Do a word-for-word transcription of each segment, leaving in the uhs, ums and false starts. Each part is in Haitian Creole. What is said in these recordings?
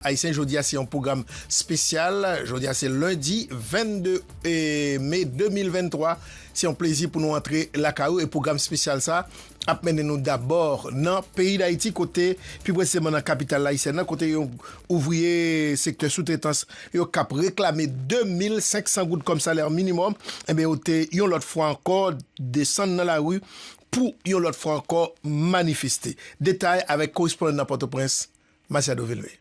Ayisyen. Jodi a se yon pwogram espesyal. Jodi a se lendi vennde, e, me de mil venntwa. Se yon plezi pou nou antre lakay ou e pwogram espesyal sa ap mennen nou dabò nan peyi Dayiti, kote, pi presizeman nan kapital ayisyèn nan, kote yon ouvriye sektè soutretans yo k ap reklame de mil senk san goud kòm salè minimòm, enben, yo te yon lòt fwa ankò desann nan lari pou yon lòt fwa ankò manifeste. Detay avèk korespondan nan Pòtoprens, Masiado Vilmé.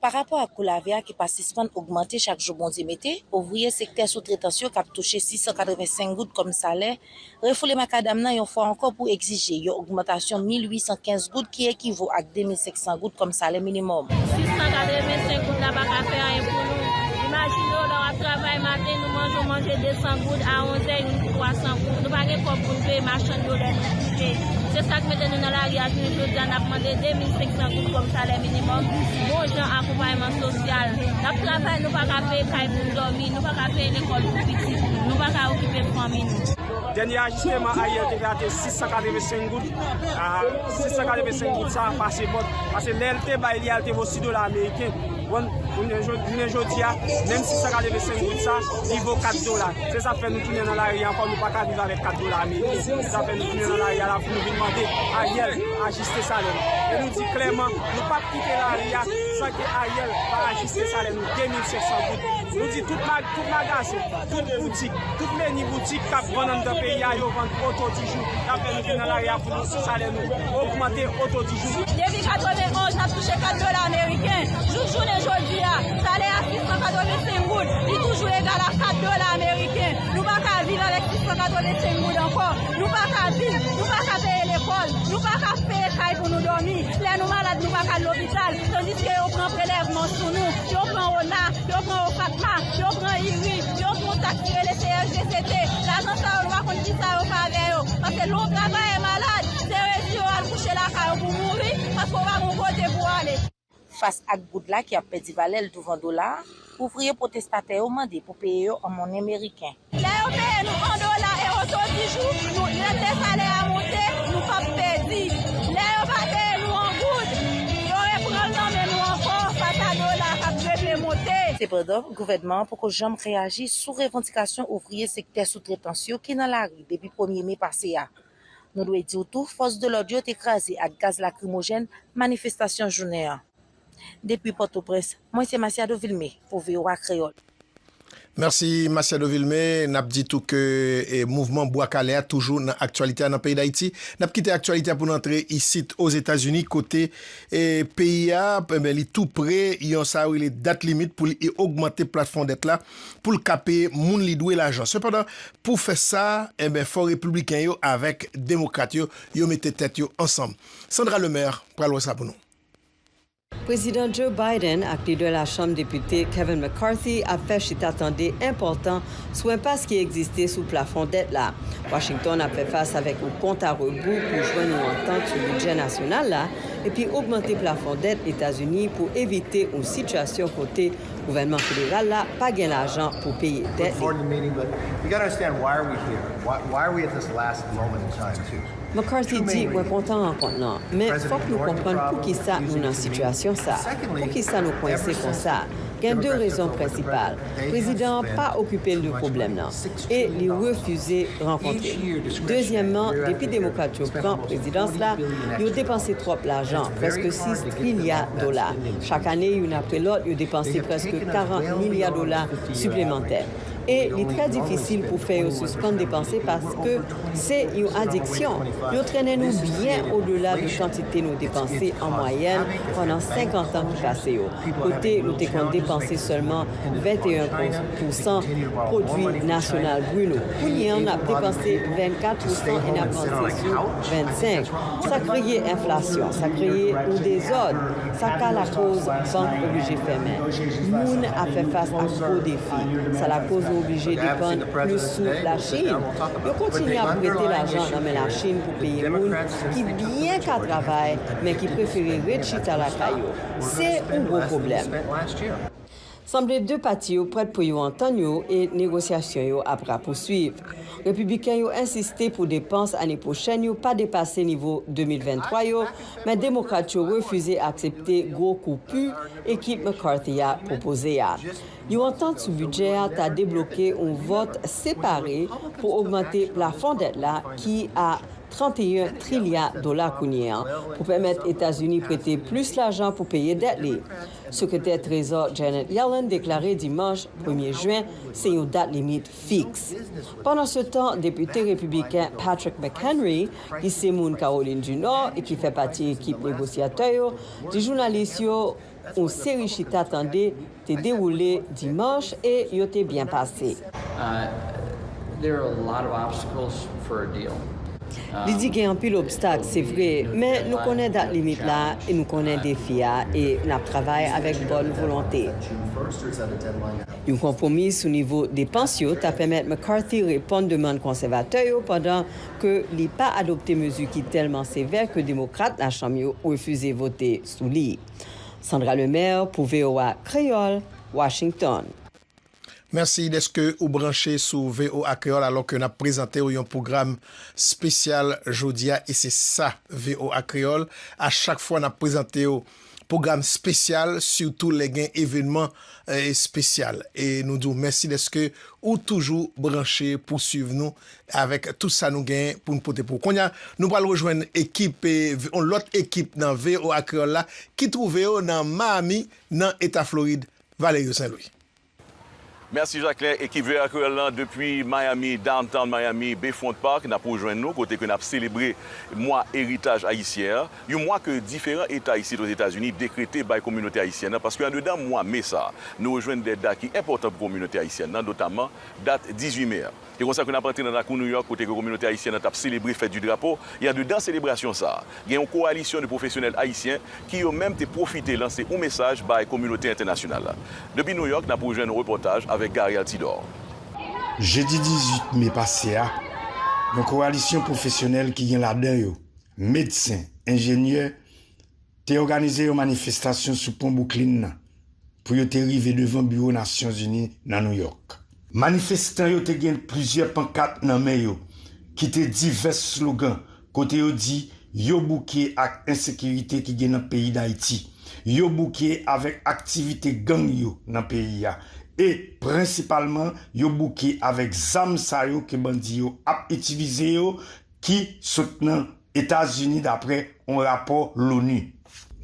Pa rapò ak kou lavi a ki pa sispann ogmante chak jou Bondye mete, ouvriye sektè soutretans yo k ap touche sis san katrevensenk goud kòm salè, refoule makadam nan yon fwa ankò pou egzije yon ogmantasyon mil uit san kenz goud ki ekivo ak de mil senk san goud kòm salè minimòm. Sis san katrevensenk goud la pa ka fè anyen pou nou. Imajine w, lè w ap travay maten, nou manje, w manje de san goud, a onz è, yon twa san goud. Nou pa gen kòb pou n peye machann yo lè nou kouche. Se sa k mete nou nan lari a jounen jodi a, n ap mande de mil senk san goud kòm salè minimòm, bon jan akonpayman sosyal. N ap travay, nou pa ka peye kay pou n dòmi, nou pa ka peye lekòl pou pitit nou, nou pa ka okipe fanmi nou. Dènye ajisteman Ariel te bay a te sis san katrevensenk goud. A, sis san katrevensenk goud sa a pase bòt. Paske lè l te bay li a, l te vo sis dola ameriken. Bon, jounen jodi a, menm sis san katrevensenk goud sa, li vo kat dola. Se sa k fè nou tounen nan lari a ankò, nou pa ka viv avèk kat dola ameriken. Se sa k fè nou tounen nan lari a la pou nou vin mande Ariel ajiste salè nou. E nou di klèman, nou p ap kite lari a san ke Ariel pa ajiste salè nou de mil senk san goud. Nou di tout mag-, tout magazen, tout boutik, tout meni boutik k ap vann anndan peyi a, yo vann oto di jou. N ap fè nou vin nan lari a pou nou, salè nou ogmante oto di jou. Depi katrevenn onz, n ap touche kat dola ameriken. Jouk jounen jodi a, salè a sis san katrevensenk goud, li toujou egal a kat dola ameriken. Nou pa ka viv avèk sis san katrevensenk goud ankò. Nou pa ka viv, nou pa ka peye lekòl, nou pa ka peye kay pou nou dòmi. Lè nou malad, nou pa ka al lopital. Tandiske yo pran prelèvman sou nou, yo pran ona, yo pran OFATMA, yo pran IRI, yo pran taks ki rele C H D C T. Lajan sa yo, nou pa konn kisa yo fè avè yo. Paske lè yon travayè malad, se redi yo al kouche lakay yo pou mouri, paske w pa gen yon kote pou w ale. Fas ak goud la ki ap pèdi valè l douvan dola a, ouvriye pwotestatè yo mande pou peye yo an monnen meriken. Lè yo peye nou an dola e oto di jou, nou, lè salè a monte, nou p ap pèdi. Lè yo pa peye nou an goud, yo repran l nan men nou ankò fas a dola k ap grepe monte. Sepandan, gouvènman an poko janm reyaji sou revandikasyon ouvriye sektè soutretans yo ki nan lari depi premye me pase a. Nou dwe di w tou, fòs de lòd yo te kraze ak gaz lakrimojèn manifestasyon jounen an. Depi Pòtoprens, mwen se Masiado Vilmé pou V O A Kreyòl. Mèsi, Masiado Vilmé. N ap di tou ke, e, mouvman Bwa Kale a toujou nan aktyalite a nan peyi Dayiti. N ap kite aktyalite a pou n antre isit Ozetazini, kote, e, peyi a, enben, li tou pre yon, sa yo rele dat limit pou li ogmante plafon dèt la, pou l ka peye moun li dwe lajan. Sepandan, pou fè sa, enben, fò repibliken yo avèk demokrat yo, yo mete tèt yo ansanm. Sandra Lemaire pral wè sa pou nou. Prezidan Joe Biden ak lidè Lachanm Depite Kevin McCarthy ap fè chita tande enpòtan sou enpas ki egziste sou plafon dèt la. Washington ap fè fas avèk yon kont a rebou pou jwenn yon antant sou bidjè nasyonal la, epi ogmante plafon dèt Etazini pou evite yon sitiyasyon kote gouvènman federal la pa gen lajan pou peye dèt li. Look forward to the meeting, but we gotta understand, why are we here? Why, why are we at this last moment in time, too? McCarthy di, "Mwen kontan rankont lan, men fòk nou konprann poukisa nou nan sitiyasyon sa a, poukisa nou kwense konsa." Gen de rezon prensipal. Prezidan an pa okipe l de pwoblèm nan e li refize rankontre l. Dezyèmman, depi demokrat yo pran prezidans la, yo depanse twòp lajan, prèske sis trilya dola. Chak ane, youn apre lòt, yo depanse prèske karant milya dola siplemantè. E li trè difisil pou fè yo sispann depanse paske se yon adiksyon. Yo trennen nou byen odela de kantite nou depanse an mwayèn pandan senkant an ki pase yo, kote nou te konn depanse sèlman venteyen pousan pwodui nasyonal bri nou. Kounye a, n ap depanse vennkat pousan e n ap vanse sou vennsenk. Sa kreye enflasyon, sa kreye yon dezòd. Sa ka lakoz bank oblije fèmen. Moun ap fè fas ak gwo defi. Sa lakoz yo oblije depann plis sou Lachin. Yo kontinye ap prete lajan nan men Lachin pou peye moun ki byen ka travay, men ki prefere ret chita lakay yo. Se yon gwo pwoblèm. Sanble de pati yo prèt pou yo antann yo e negosyasyon yo ap rapousuiv. Repibliken yo ensiste pou depans ane pwochèn yo pa depase nivo de mil venntwa yo, men Demokrat yo refize aksepte gwo koupi ekip McCarthy a pwopoze a. Yon antant sou bidjè a ta debloke yon vòt separe pou ogmante plafon dèt la ki a trannteyen trilya dola kounye a, pou pèmèt Etazini prete plis lajan pou peye dèt li. Sekretè Trezò Janet Yellen deklare dimanch premye jen se yon dat limit fiks. Pandansetan, depite repibliken Patrick McHenry, ki se moun Kawolin di Nò e ki fè pati ekip negosyatè yo, di jounalis yo yon seri chita tande te dewoule dimanch e yo te byen pase. Uh, there are a lot of obstacles for a deal. Li di gen anpil obstak, se vre, men nou konnen dat limit la e nou konnen defi a e n ap travay avèk bòn volonte. Yon konpwomi sou nivo depans yo ta pèmèt McCarthy reponn demann konsèvatè yo pandan ke li pa adopte mezi ki tèlman sevè ke demokrat lachanm yo refize vote sou li. Sandra Lemaire pou V O A Kreyòl, Washington. Mèsi dèske ou branche sou V O A Kreyòl alò ke n ap prezante w yon pwogram espesyal jodi a e se sa V O A Kreyòl. A chak fwa n ap prezante w pwogram espesyal, sitou lè gen evenman espesyal. E nou di w mèsi dèske ou toujou branche pou swiv nou avèk tout sa nou gen pou n pote pou ou. Kounye a, nou pral rejwenn ekip, yon lòt ekip nan V O A Kreyòl la ki twouve yo nan Miami, nan eta Florid. Valerio Saint Louis. Mèsi Jacquelin. Ekip V O A Kreyòl lan depi Miami, Downtown Miami, Bayfront Park, n ap rejwenn nou kote ke n ap selebre mwa eritaj ayisyen an, yon mwa ke diferan eta isit Ozetazini dekrete bay kominote ayisyèn nan, paske andedan mwa me sa a, nou rejwenn de dat ki enpòtan pou kominote ayisyèn nan, notaman dat dizuit me a. Se konsa ke n ap antre nan lakou Nouyòk kote ke kominote ayisyèn nan t ap selebre fèt di drapo, e andedan selebrasyon sa a, gen yon kowalisyon de pwofesyonèl ayisyen ki yo menm te pwofite lanse yon mesaj bay kominote entènasyonal la. Depi Nouyòk, n ap rejwenn yon repòtaj avèk Gary Altidor. Jedi dizuit me pase a, yon kowalisyon pwofesyonèl ki gen ladan yo medsen, enjenyè, te òganize yon manifestasyon sou pon Bwouklin nan pou yo te rive devan biwo Nasyonzini nan Nouyòk. Manifestan yo te gen plizyè pankat nan men yo ki te divès slogan kote yo di yo bouke ak ensekirite ki gen nan peyi Dayiti, yo bouke avèk aktivite gang yo nan peyi a, e prensipalman yo bouke avèk zam sa yo ke bandi yo ap itilize yo ki sot nan Etazini, dapre yon rapò Loni.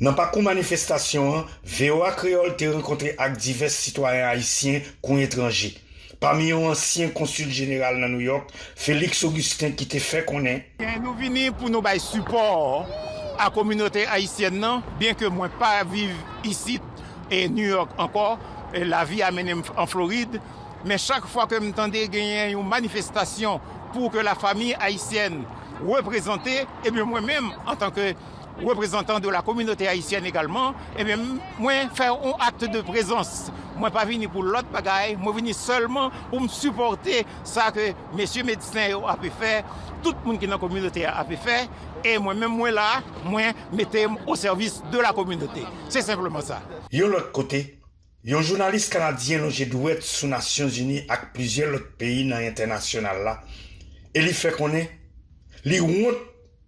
Nan pakou manifestasyon an, V O A Kreyòl te rankontre ak divès sitwayen ayisyen kou etranje, pami yo ansyen konsil jeneral nan Nouyòk, Félix Augustin, ki te fè konnen. Nou vini pou nou bay sipò a kominote ayisyèn nan, byen ke mwen pa viv isit e Nouyòk ankò, e lavi a mennen m an Florid, men chak fwa ke m tande genyen yon manifestasyon pou ke lafanmi ayisyèn reprezante, ebyen mwen menm, antanke reprezantan de la kominote ayisyèn egalman, ebyen mwen fè yon akt de prezans. Mwen pa vini pou lòt bagay, mwen vini sèlman pou m sipòte sa ke mesye medsen yo ape fè, tout moun ki nan kominote a ape fè, e mwen menm mwen la, mwen mete m o sèvis de la kominote. Se senpleman sa. Yon lòt kote, yon jounalis kanadyen lonje dwèt sou Nasyonzini ak plizyè lòt peyi nan entènasyonal la e li fè konnen li wont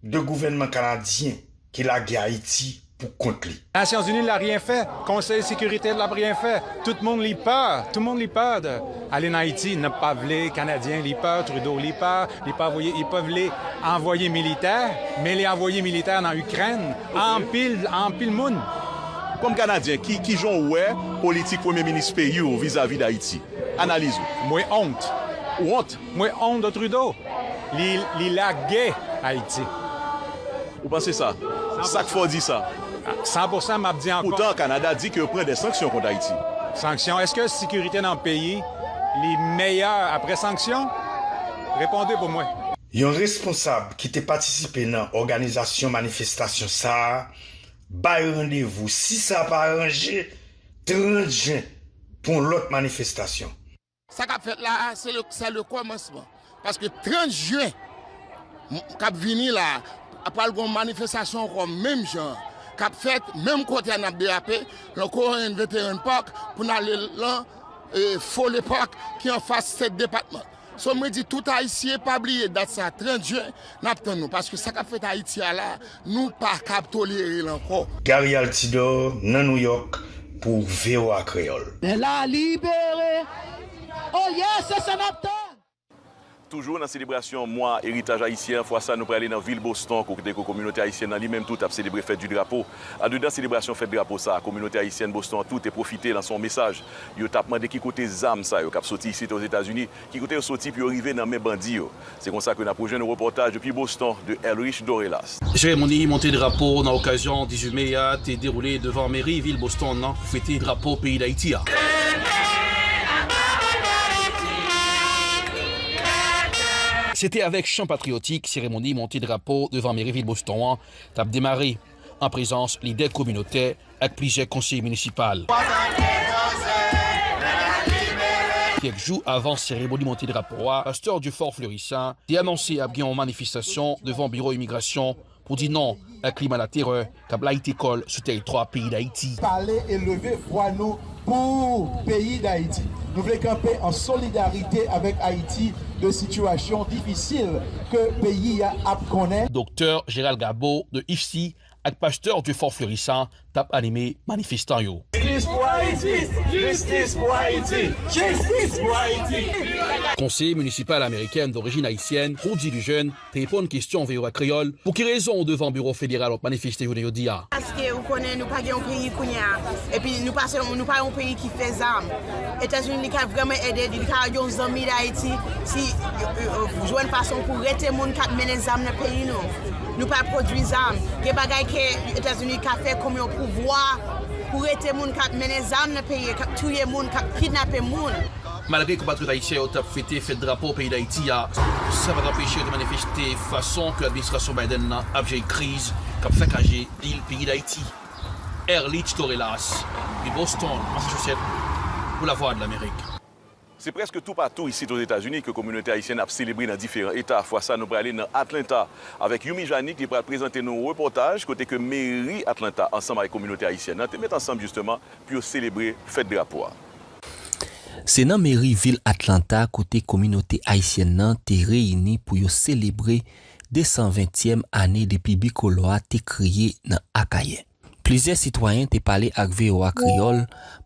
de gouvènman kanadyen ki lage Ayiti pou kont li. Nasyonzini la ryen fè, Konsèy Sekirite la ryen fè, tout moun li pè, tout moun li pè de ale nan Ayiti, nan pa vle Kanadyen li pè, Trudeau li pè, li pa voye, li pa vle anvoye militè, men li anvoye militè nan Ikrèn, anpil, anpil moun. Kòm Kanadyen, ki, ki jan w wè politik premye minis peyi w vizavi Dayiti? Analiz ou. Mwen wont. Ou wont? Mwen wont de Trudeau. Li, li lage Ayiti. Ou panse sa? Sa k fè w di sa? San pou san, m ap di ankò. Poutan, Kanada di ke yo pran de sanksyon kont Ayiti. Sanksyon? Èske sekirite nan peyi li meyè apre sanksyon? Reponde pou mwen. Yon responsab ki te patisipe nan òganizasyon manifestasyon sa a bay randevou, si sa pa ranje, trant jen pou yon lòt manifestasyon. Sa k ap fèt la a, se le, sa le kòmansman. Paske trant jen m, k ap vini la a, pral gen yon manifestasyon ankò menm jan an. k ap fèt, menm kote a n ap derape, nan Corcoran Veteran Park, pou n ale lan e, Foley Park ki anfas State Department. So, mwen di tout Ayisyen pa bliye dat sa, trant jen, n ap tann nou, paske sa k ap fèt Ayiti a la, nou pa kab tolere l ankò. Gary Altidor nan Nouyòk pou V O A Kreyòl. Lè la libere, oh yeah, se sa n ap tann. Toujou nan selebrasyon mwa eritaj ayisyen an, fwa sa nou prale nan vil Boston, kote ke kominote ayisyèn nan li menm tou t ap selebre fèt di drapo. Andedan selebrasyon fèt drapo sa a, kominote ayisyèn Boston an tou te pwofite lanse yon mesaj. Yo t ap mande ki kote zam sa yo k ap soti isit Ozetazini, ki kote yo soti pou yo rive nan men bandi yo. Se konsa ke n ap rejwenn yon repòtaj depi Boston de Elrich Dorelas. Seremoni monte drapo nan okazyon dizuit me a te dewoule devan meri vil Boston nan pou fete drapo peyi Dayiti a. Se te avèk chan patriyotik seremoni monte drapo devan meri vil Boston an t ap demare, an prezans lidè kominotè ak plizyè konseye minisipal. Kèk jou avan seremoni monte drapo a, pastè Dieufort Fleurissin te anonse ap gen yon manifestasyon devan biwo imigrasyon pou di non ak klima laterè k ap layite kò l sou tèritwa peyi Dayiti. Pale e leve vwa nou pou peyi Dayiti. Nou vle kanpe an solidarite avèk Ayiti de sitiyasyon difisil ke peyi a ap konnen. Doktè Gérald Gabo de IFSI ak pastè Dieufort Fleurissin t ap anime manifestan yo. Jistis pou Ayiti! Jistis pou Ayiti! Jistis pou Ayiti! Konseye minisipal ameriken dorijin ayisyèn, Roudy Lejeune, te reponn kesyon V O A Kreyòl, pou ki rezon w devan biwo federal w ap manifeste jounen jodi a? Paske ou konnen nou pa gen yon peyi kounye a. Epi nou pa se, nou pa yon peyi ki fè zam. Etazini li ka vrèman ede, li ka yon zanmi Dayiti si yo, yo, yo jwenn fason pou rete moun k ap mennen zam nan peyi nou. Nou pa pwodui zam. Gen bagay ke Etazini ka fè kòm yon pouvwa pou rete moun k ap mennen zam nan peyi, k ap touye moun, k ap kidnape moun. Malgre konpatriyòt ayisyen yo t ap fete fèt drapo peyi Dayiti a, sa pa t anpeche yo te manifeste fason ke administrasyon Biden nan ap jere kriz k ap sakaje vil peyi Dayiti. Erlich Torelas, de Boston, Massachusetts, pou Lavwadlamerik. Se prèske toupatou isit Ozetazini ke kominote ayisyèn ap selebre nan diferan eta. Fwa sa, nou prale nan Atlanta avèk Youmi Janick, li pral prezante nou yon repòtaj kote ke meri Atlanta ansanm avèk kominote ayisyèn nan te met ansanm jisteman pou yo selebre fèt drapo a. Se nan meri vil Atlanta kote kominote ayisyèn nan te reyini pou yo selebre de san ventyèm ane depi bikolò a te kreye nan Akayè. Plizyè sitwayen te pale ak V O A Kreyòl,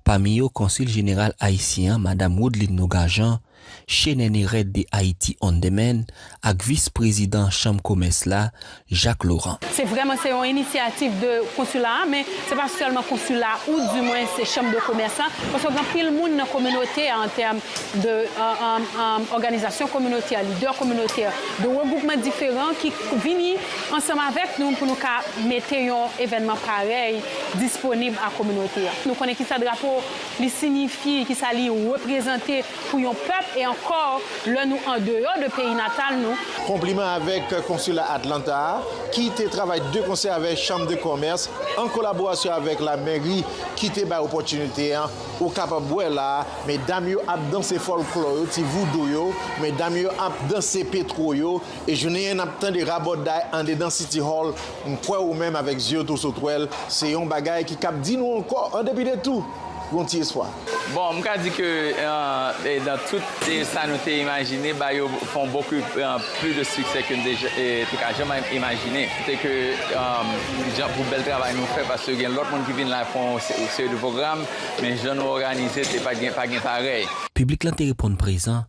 pami yo Konsil Jeneral ayisyen an, Madam Woodline Nogajan, Chez Néné Red de Haïti on Demand, ak vis prezidan Chanm Komès la, Jacques Laurent. Se vrèman, se yon inisyativ de konsila a, men se pa sèlman konsila ou di mwen se chanm de komès la, paske gen anpil moun nan kominote a, an tèm de, euh, euh, euh, òganizasyon kominotè, lidè kominotè, de regwoupman diferan ki vini ansanm avèk nou pou nou ka mete yon evènman parèy disponib a kominote a. Nou konnen kisa drapo li siyifi, kisa li reprezante pou yon pèp, e ankò lè nou andeyò de peyi natal nou. Konpliman avèk konsila Atlanta a, ki te travay de konsè avèk Chanm de Komès, an kolaborasyon avèk lameri ki te bay opòtinite an. Ou kapab wè la a, medam yo ap danse fòlklò yo, ti voudou yo, medam yo ap danse petwo yo, e jounen an n ap tande rabòday andedan City Hall. M kwè ou menm avèk zye w tou sot wè l, se yon bagay ki kab di nou ankò, an depi de tou, gon ti espwa. Bon, m ka di ke, euh, e, dan tout, e, sa nou te imajine, ba yo fè yon bokou, euh, plis de siksè ke n te ja-, e, te ka janm imajine. Se ke, euh, jan pou bèl travay nou fè, paske gen lòt moun ki vin la fè yon se-, seri de pwogram, men jan nou òganize, se pa gen, pa gen parèy. Piblik lan te reponn prezan,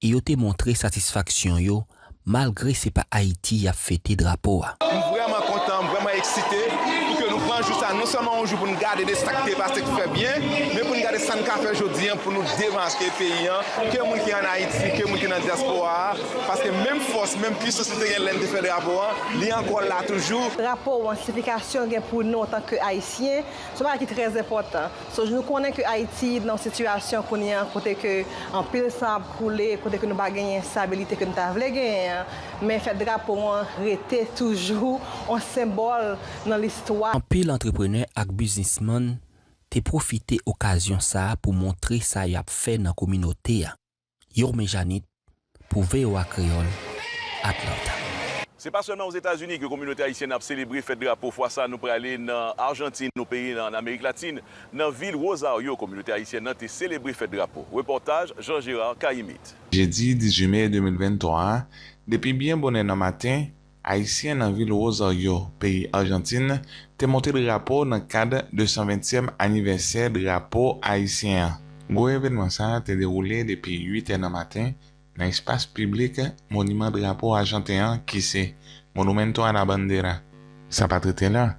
e yo te montre satisfaksyon yo malgre se pa Ayiti y ap fete drapo a. M vrèman kontan, m vrèman eksite pou ke nou pran jou sa, non sèlman yon jou pou n gade de sa k te pase k fè byen, men pou n gade sa n ka fè jodi a pou nou demake peyi an, ke moun ki ann Ayiti, ke moun ki nan dyaspora a, paske menm fòs, menm pisans li te gen lè n te fè drapo an, li ankò la toujou. Drapo an, siyifikasyon l gen pou nou antanke Ayisyen, se yon bagay ki trè enpòtan. So, nou konnen ke Ayiti nan yon sitiyasyon kounye a kote ke anpil san ap koule, kote ke nou pa genyen estabilite ke nou ta vle genyen an, men fèt drapo an rete toujou yon senbòl nan listwa. Anpil antreprenè ak biznismann te pwofite okazyon sa a pou montre sa y ap fè nan kominote a. Yourmé Janit pou V O A Kreyòl, Atlanta. Se pa sèlman Ozetazini ke kominote ayisyèn ap selebre fèt drapo. Fwa sa, nou prale nan Ajantin, yon peyi nan Amerik Latin. Nan vil Rosario, kominote ayisyèn nan te selebre fèt drapo. Repòtaj Jean Gérard Cayimite. Jedi dizuit me de mil venntwa a, depi byen bonè nan maten, Ayisyen nan vil Rosario, peyi Ajantin, te monte drapo nan kad de san ventyèm anivèsè drapo ayisyen an. Gwo evènman sa a te dewoule depi uit è nan maten nan espas piblik moniman drapo ajanten an ki se Monumento a la Bandera. Sa pa t rete la.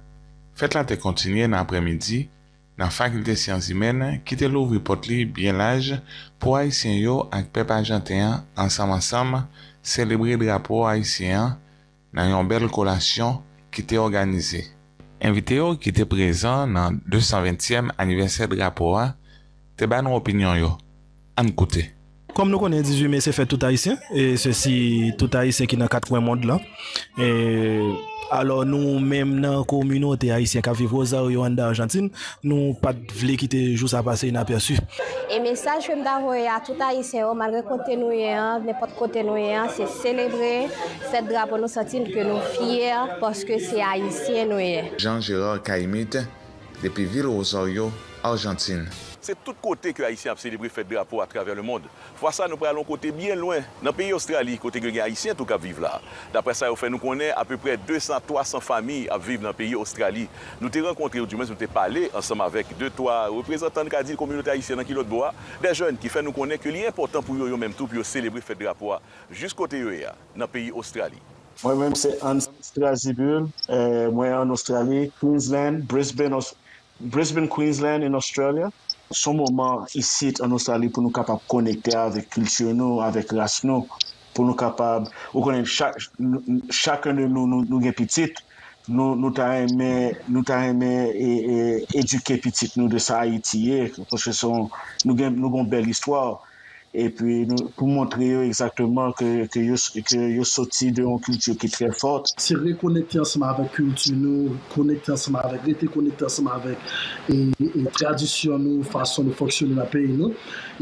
Fèt la te kontinye nan aprèmidi nan Fakilte Syans Imèn ki te louvri pòt li byen laj pou Ayisyen yo ak pèp ajanten an ansanm ansanm selebre drapo ayisyen an nan yon bèl kolasyon ki te òganize. Envite yo ki te prezan nan de san ventyèm anivèsè drapo a te ba nou opinyon yo. Ann koute. Kòm nou konnen, dizuit me se fèt tout Ayisyen, e sesi tout Ayisyen ki nan kat kwen mond lan. E, alò, nou menm nan kominote ayisyen k ap viv Rosario anndan Ajantin, nou pa t vle kite jou sa pase inapèsi. E mesaj ke m ta voye a tout Ayisyen yo, malgre kote nou ye an, nenpòt kote nou ye an, se selebre fèt drapo nou, santi ke nou fyè paske se Ayisyen nou ye. Jean Gérard Cayimite, depi vil Rosario, Ajantin. Se tout kote ke Ayisyen ap selebre fèt drapo atravè lemonn. Fwa sa, nou pral yon kote byen lwen, nan peyi Ostrali, kote gen, gen Ayisyen tou k ap viv la. Daprè sa yo fè nou konnen, apeprè de san a twa san fanmi ap viv nan peyi Ostrali. Nou te rankontre, oudimwens nou te pale ansanm avèk de twa reprezantan, n ka di, kominote ayisyèn nan ki lòt bò a, de jèn ki fè nou konnen ke li enpòtan pou yo, yo menm tou, pou yo selebre fèt drapo a, jis kote yo ye a, nan peyi Ostrali. Mwen menm, se Hans Strazibul. Eh, mwen ann Ostrali, Queensland, Brisbane, Aus-, Brisbane, Queensland, in Australia. Se yon moman isit ann Ostrali pou nou kapab konekte avèk kilti nou, avèk ras nou, pou nou kapab, ou konnen, chak, nou, chak de nou, nou, nou gen pitit, nou, nou ta renmen, nou ta renmen, e, e, edike pitit nou de sa Ayiti ye, paske se yon, nou gen, nou gen yon bèl istwa. Epi nou, pou montre yo egzakteman ke, ke yo, ke yo soti de yon kilti ki trè fòt. Se rekonekte ansanm avèk kilti nou, konekte ansanm avèk, rete konekte ansanm avèk, e, e tradisyon nou, fason nou fonksyone nan peyi nou.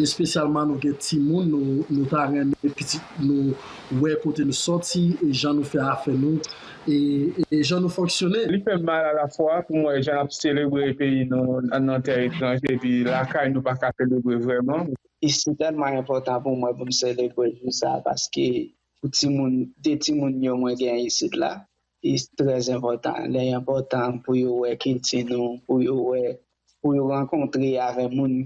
Espesyalman, nou gen timoun, nou, nou ta renmen pitit nou wè kote nou soti e jan nou fè afè nou, e, e jan nou fonksyone. Li fè m mal alafwa pou m wè jan n ap selebre peyi nou nan, nan tè etranje, epi lakay nou pa ka selebre vrèman. Li si tèlman enpòtan pou mwen pou m selebre jou sa a, paske pou timoun, de timoun yo mwen gen isit la, li trè enpòtan. Li enpòtan pou yo wè kilti nou, pou yo wè, pou yo rankontre avè moun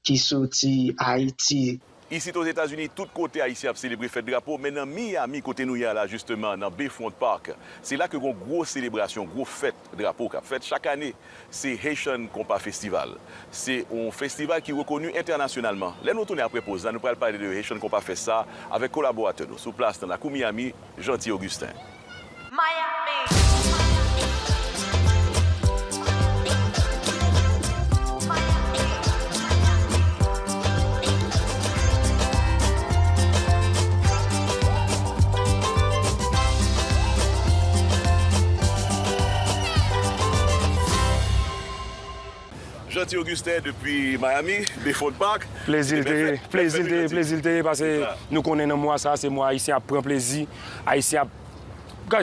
ki soti Ayiti. Isit Ozetazini, tout kote Ayisyen ap selebre fèt drapo, men nan Miami, kote nou ye a la, jisteman, nan Bayfront Park, se la ke gon gwo selebrasyon, gwo fèt drapo k ap fèt chak ane. Se Haitian Compas Festival. Se yon festival ki rekoni entènasyonalman. Lè nou tounen apre poz la, nou pral pale de Haitian Compas Fest sa avèk kolaboratè nou sou plas nan lakou Miami, Jeanty Augustin. Miami. Jeanty Augustin depi Miami, Bayfront Park. Plezi l te ye, plezi l te ye, plezi l te ye, paske nou konnen nan mwa sa, se mwa Ayisyen ap pran plezi, Ayisyen ap,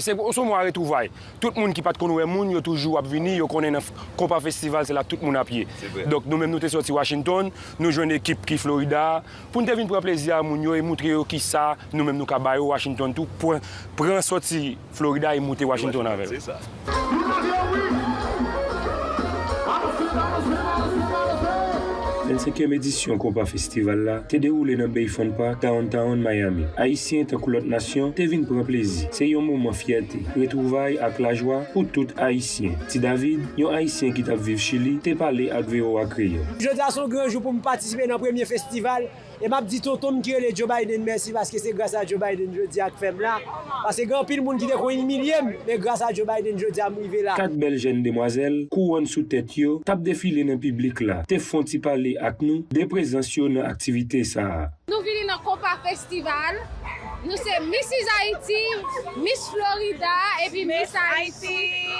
se, se yon mwa retwouvay. Tout moun ki pa t konn wè moun, yo toujou ap vini, yo konnen nan f-, Compas Festival, se la tout moun ap ye. Donk, nou menm nou te soti Washington, nou jwenn ekip ki Florida, pou n te vin pran plezi a moun yo e montre yo kisa nou menm nou ka ba yo Washington tou, pran, pran soti Florida e moute Washington avè l. Vennsenkyèm edisyon Compas Festival la te dewoule nan Bayfront Park, Downtown Miami. Ayisyen, tankou lòt nasyon, te vin pran plezi. Se yon moman fyète, retwouvay ak lajwa pou tout Ayisyen. Ti David, yon Ayisyen ki t ap viv Chili, te pale ak V O A Kreyòl. Jodi a se yon gran jou pou m patisipe nan premye festival. E m ap di tonton m ki rele Joe Biden mèsi, paske se gras a Joe Biden jodi a k fè m la. Paske gen anpil moun ki te konn imilye m, men gras a Joe Biden jodi a m rive la. Kat bèl jèn demwazèl, kouwòn sou tèt yo, t ap defile nan piblik la, te fè yon ti pale ak nou de prezans yo nan aktivite sa a. Nou vini nan Compas Festival. Nou se Missis Haiti, Miss Florida, epi Miss Haiti,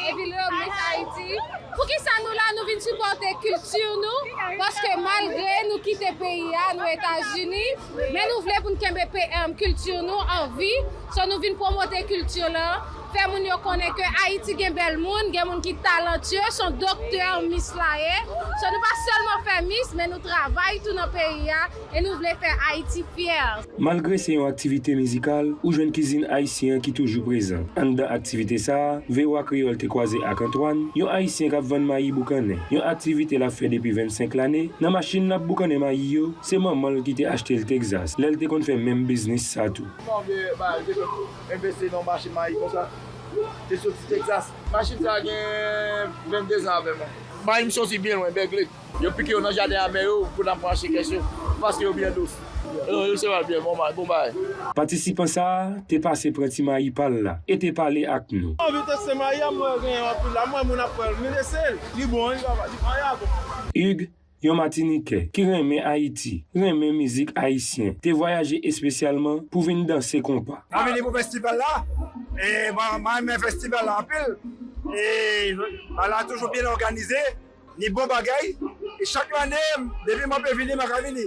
epi Little Miss Haiti. Poukisa nou la? Nou vin sipòte kilti nou, paske malgre nou kite peyi a, nou Etazini, men nou vle pou n kenbe pe-, em, kilti nou an vi. So, nou vin pwomote kilti lan, Fè moun yo konnen ke Ayiti gen bèl moun, gen moun ki talantye, se yon doktè Miss la ye. So, nou pa sèlman fè Miss, men nou travay tou nan peyi a e nou vle fè Ayiti fyè. Malgre se yon aktivite mizikal, ou jwenn kizin ayisyen an ki toujou prezan. Anndan aktivite sa a, V O A Kreyòl te kwaze ak Antoine, yon Ayisyen k ap vann mayi boukannen, yon aktivite l ap fè depi vennsenk lane. Nan machin l ap boukannen mayi yo, se manman l ki te achte l Texas, lè l te konn fè menm biznis sa tou. Kòman vye bagay, te fè envesti nan machin mayi konsa? Te soti Texas. Machin sa a gen venndezan avè mwen. Mayi m soti byen lwen, Bègle. Yo pike yo nan jaden a mè yo pou n ap branche kèch yo, paske yo byen dous. Yo, yo se pa byen, bon bagay, bon bagay. Patisipan sa a te pase pran ti mayi pa l la e te pale ak nou. Mwen anvi teste mayi a, mwen genyen anpil la, mwen moun ap pran l, men teste l, li bon, li pa mal, li pa mal. Hugues, yon Matinikè ki renmen Ayiti, renmen mizik ayisyen, te vwayaje espesyalman pou vin danse konpa. Mwen vini pou festival la, e mwen, mwen renmen festival la anpil. E bagay la toujou byen òganize, ni bon bagay. E chak lane, depi mwen pe vini, mwen ka vini.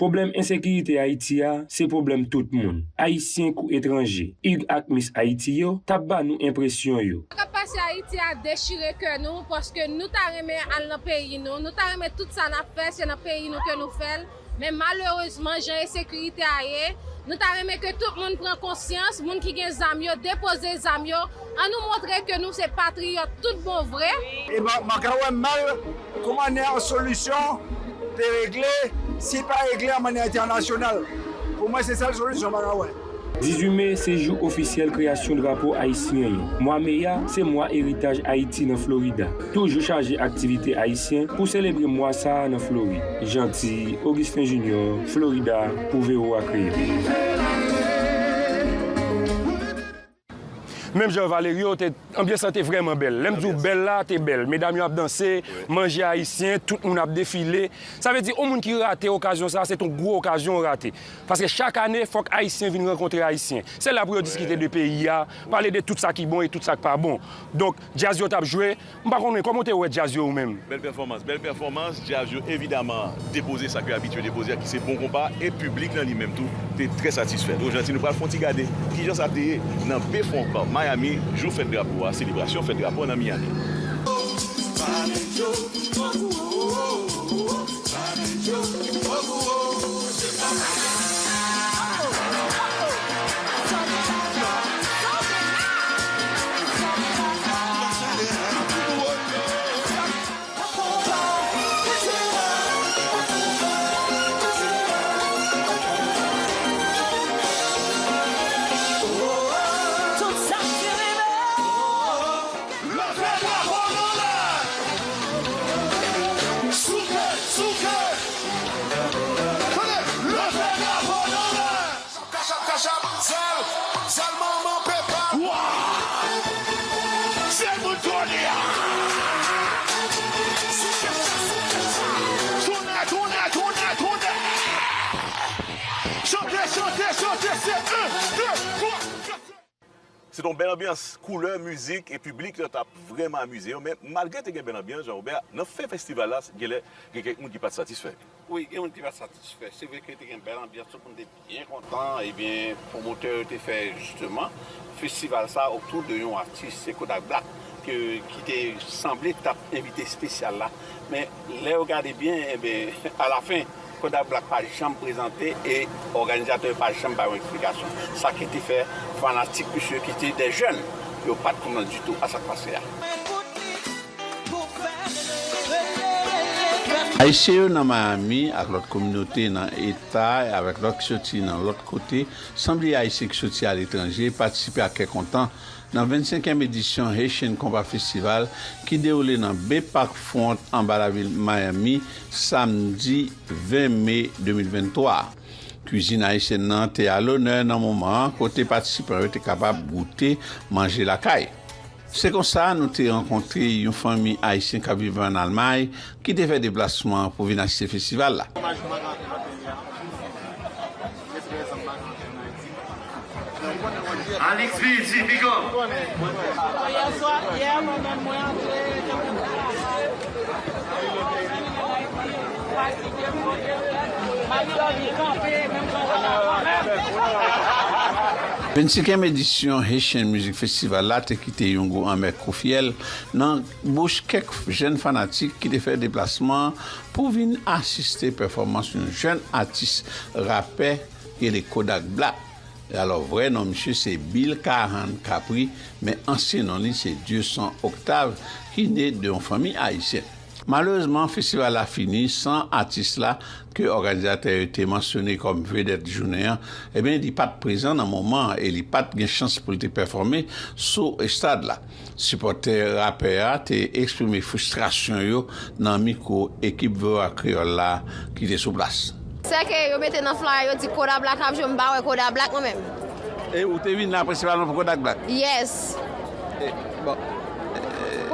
Pwoblèm ensekirite Ayiti a, se pwoblèm tout moun, Ayisyen kou etranje. Hugues ak Miss Ayiti yo t ap ba nou enpresyon yo. Sa k ap pase Ayiti a dechire kè nou, paske nou ta renmen al nan peyi nou, nou ta renmen tout sa n ap fè, se nan peyi nou ke nou fè l. Men malerezman, jan ensekirite a ye, nou ta renmen ke tout moun pran konsyans, moun ki gen zam yo, depoze zam yo, ann nou montre ke nou se patriyòt tout bon vre. E mwen, mwen ka wè mal kòman yon solisyon te regle, si pa regle an manyè entènasyonal. Pou mwen, se sèl solisyon mwen ka wè. Dizuit me se jou ofisyèl kreyasyon drapo ayisyen yo. Mwa me a, se mwa eritaj Ayiti nan Florida. Toujou chaje aktivite ayisyen pou selebre mwa sa a nan Florid. Jeanty Augustin Junior, Florida, pou V O A Kreyòl. Menm jan Valerio, te, anbyans lan te vrèman bèl. Lè m di w bèl la, te bèl. Medam yo ap danse, manje ayisyen, tout moun ap defile. Sa vle di, yon moun ki rate okazyon sa a, se t yon gwo okazyon w rate. Paske chak ane, fòk Ayisyen vin rankontre Ayisyen. Se la pou yo diskite de peyi a, pale de tout sa ki bon e tout sa k pa bon. Donk, djaz yo t ap jwe. M pa konnen, kòman w te wè djaz yo ou menm? Bèl pèfòmans, bèl pèfòmans. Djaz yo evidaman depoze sa ke abitye depoze a, ki se bon konpa, e piblik lan li menm tou te trè satisfè. Donk, Jeanty, nou pral fè yon ti gade kijan sa te ye nan Bay Front Bar Miami, jou fèt drapo a, selebrasyon fèt drapo a nan Miami. Leve drapo nou la! Souke, souke! Tande, leve drapo nou la! Kachap, kachap, zèl, zèl manman pepa. Wa! Se moun kounye a! Tounen, tounen, tounen, tounen! Chante, chante, chante, se un, deux, trois. Se t yon bèl anbyans, koulè, mizik e piblik la t ap vrèman amize yo, men malgre te gen bèl anbyans, Jean Robert, nan fen festival la, genlè gen kèk moun ki pa t satisfè. Wi, gen moun ki pa t satisfè. Se vre ke te gen bèl anbyans, tout moun te byen kontan, ebyen, pwomotè yo te fè jisteman festival sa otou de yon atis, se Kodak Black, ke, ki te sanble t ap envite espesyal la. Men, lè yo gade byen, ebyen, alafen, Kodak Black pa janm prezante e òganizatè yo pa janm bay yon eksplikasyon. Sa ki te fè fanatik misye ki te de jèn, yo pa t kontan ditou a sa k pase a. Ayisyen yo nan Miami ak lòt kominote nan eta avèk lòt ki soti nan lòt kote, san bliye Ayisyen ki soti aletranje, patisipe ak kè kontan nan vennsenkyèm edisyon Haitian Compa Festival ki dewoule nan Bay Park Front anba lavil Miami, samdi ven me de mil venntwa. Kwizin ayisyèn nan te a lonè nan moman an, kote patisipan yo te kapab goute manje lakay. Se konsa, nou te rankontre yon fanmi ayisyen k ap viv ann Almay ki te fè deplasman pou vin asiste festival la. Alix Busy, big up. Yè swa, yè, mwen menm, mwen antre, fatige, mwen kanpe, menm jan. Vennsenkyèm edisyon Haitian Music Festival la te kite yon gou anmè kou fyèl nan bouch kèk jèn fanatik ki te fè deplasman an pou vin asiste pèfòmans yon jèn atis rapè ki rele Kodak Black. Alò, vrè non misye se Bill Kahan Capri, men ansyen non li se Dieuson Octave, ki ne de yon fanmi ayisyèn. Malerezman, festival la fini san atis la ke òganizatè yo te mansyone kòm vedèt jounen an, ebyen, li pa t prezan nan moman an e li pa t gen chans pou l te pèfòme sou estad la. Sipòtè rapè a te eksprime fristrasyon yo nan mikwo ekip V O A Kreyòl la ki te sou plas. Sè ke yo mete nan flyer, yo di Kodak Black ap jwe, m pa wè Kodak Black mwen menm. E ou te vin la prensipalman pou Kodak Black? Yes. E, bon.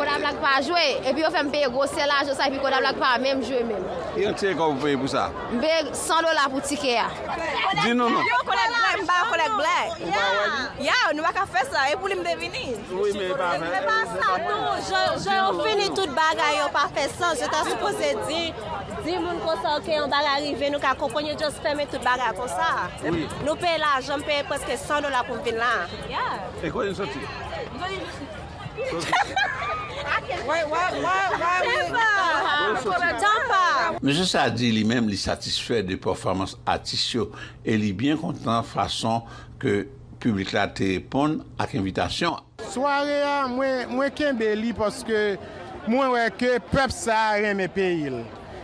Kodak Black pa jwe, epi yo fè m peye gwosè lajan sa, epi Kodak Black pa menm jwe menm. E yon ti kòb ou peye pou sa? M peye san dola pou tikè a. Di nou non. Yo, Kodak Black, m pa wè Kodak Black. Ou pa wè li? Ya, nou pa ka fè sa, e pou li m te vini. Wi, men e pa vre. Men pa sa tou, jan, jan yo fini tout bagay yo pa fè sans. Yo ta sipoze di, di moun konsa, oke, yon bagay rive, nou ka konprann, yo just fèmen tout bagay konsa. Wi. Nou peye lajan, m peye prèske san dola pou m vin la. E kote n soti? Mesye sa di li menm li satisfè de pèfòmans atis yo e li byen kontan fason ke piblik la te reponn ak envitasyon an. Sware a, mwen, mwen kenbe li paske mwen wè ke pèp sa a renmen peyi l.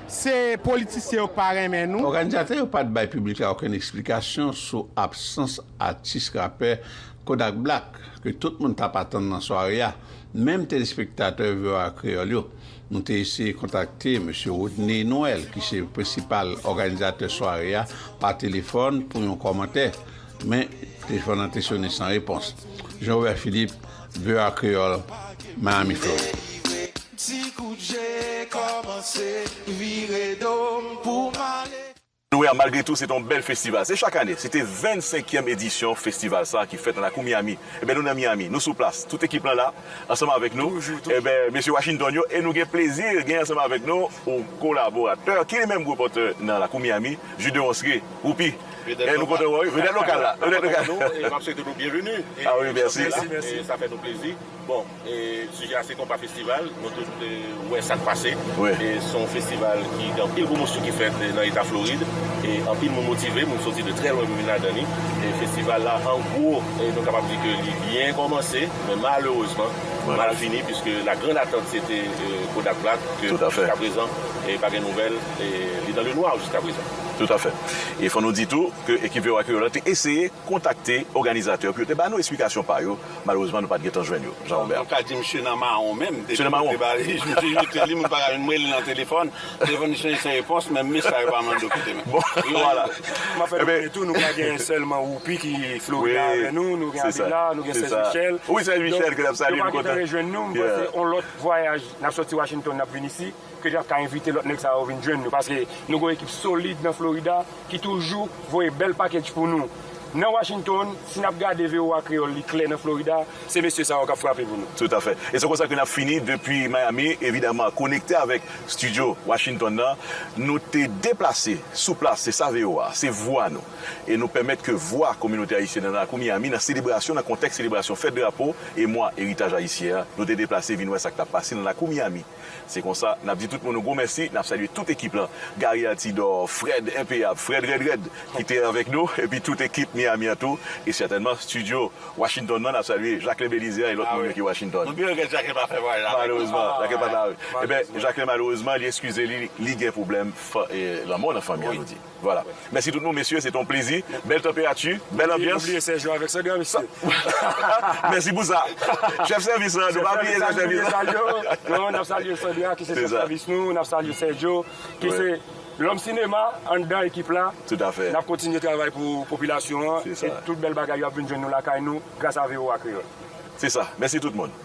Se politisyen yo k pa renmen nou. Òganizatè yo pa t bay piblik la okenn eksplikasyon sou absans atis rapè Kodak Black, ke tout moun t ap atann nan sware a, menm telespektatè V O A Kreyòl yo. Nou te eseye kontakte mesye Rodney Noël, ki se prensipal òganizatè sware a, pa telefòn pou yon kòmantè, men telefòn nan te sone san repons. Jean Robert Philippe, V O A Kreyòl, Miami, Florid. Ti kout je kòmanse vire do m pou m ale. Nou wè, malgre tou, se te yon bèl festival. Se chak ane, se te vennsenkyèm edisyon festival sa ki fèt nan lakou Miami. Ebyen, nou nan Miami, nou sou plas. Tout ekip lan la, ansanm avèk nou. Toujou, toujou. Ebyen, mesye Washington yo, e nou gen plezi gen ansanm avèk nou yon kolaboratè ki li menm repòtè nan lakou Miami, Jude Onsre, Woupi. E nou kontan wè w, wi, vedèt lokal la, vedèt lokal. Nou, e m ap swete nou byenveni. E, ah wi, mèsi. Mèsi, mèsi. E sa fè nou plezi. Bon, e, sijè a se Konpa Festival, nou tout, e, wè sa k pase. Wi. E se yon festival ki gen anpil pwomosyon ki fèt, e, nan eta Florid. E anpil moun motive, moun soti de trè lwen pou vin ladan li. E festival la, an gwo, e, nou kapab di ke li byen kòmanse, men malerezman, mal fini, puisque la grande attente, se te, e, Kodak Black, ke jiska prezan, e, pa gen nouvèl, e li dans le noir jiska prezan. Tout à fait. E fò nou di tou ke ekip V O A Kreyòl la te eseye kontakte òganizatè yo pou yo te ba nou esplikasyon pa yo. Malerezman, nou pa t gentan jwenn yo, Jean Robert. Nou ka di misye nan mawon menm. Depi nou te ba li, misye mete li, moun pa ka jwenn, m rele nan telefòn. Telefòn li sonje san repons, menm mesaj yo pa mande w kite menm. Bon, voilà. M ap fè nou konnen tou, nou pa gen sèlman Woupi ki Florida avè nou, nou gen Abela, nou gen Sèz Michèl. Wi, Sèz Michèl, ke n ap salye, nou kontan. Yo pa gentan rejwenn nou, m panse yon lòt vwayaj, n ap sòti Washington, n ap vin isi. Ke n ap ka envite lòt nèg sa yo vin jwenn nou, paske nou gen yon ekip solid nan Florida ki toujou voye bèl package pou nou. Nan Washington, si n ap gade V O A Kreyòl, li klè nan Florida, se mesye sa yo k ap frape pou nou. Tout à fait. E se konsa ke n ap fini depi Miami, evidaman, konekte avèk estidyo Washington nan. Nou te deplase sou plas, se sa V O A, se vwa nou. E nou pèmèt ke vwa kominote ayisyèn nan lakou Miami, nan selebrasyon, nan kontèks selebrasyon fèt drapo e mwa eritaj ayisyen an, nou te deplase vin wè sa k t ap pase nan lakou Miami. Se konsa, n ap di tout moun yon gwo mèsi, n ap salye tout ekip lan, Gary Altidor, Fred Enpeyab, Fred Rèd Rèd, ki te avèk nou, epi tout ekip Miami an tou, e sètènman estidyo Washington nan, n ap salye Jacquelin Belizaire e lòt moun yo ki Washington. Nou byen regrèt Jacquelin pa fè vwayaj la avèk nou. Malerezman, Jacquelin pa t la. Ebyen, Jacquelin malerezman, li eskize li, li gen pwoblèm fa-, e, lanmò nan fanmi an, nou di. Vwala. Mèsi tout moun, mesye, se te yon plezi. Bèl tanperati, bèl anbyans. Nou bliye Sergio avèk Sandra, mesye. Mèsi pou sa. Chèf sèvis lan, nou pa bliye chèf sèvis lan. Non, n ap salye Sandra, ki se chèf sèvis nou, n ap salye Sergio, ki se lòm sinema anndan ekip la. Tout à fait. N ap kontinye travay pou popilasyon an, e tout bèl bagay yo ap vin jwenn nou lakay nou, gras a V O A Kreyòl. Se sa. Mèsi tout moun.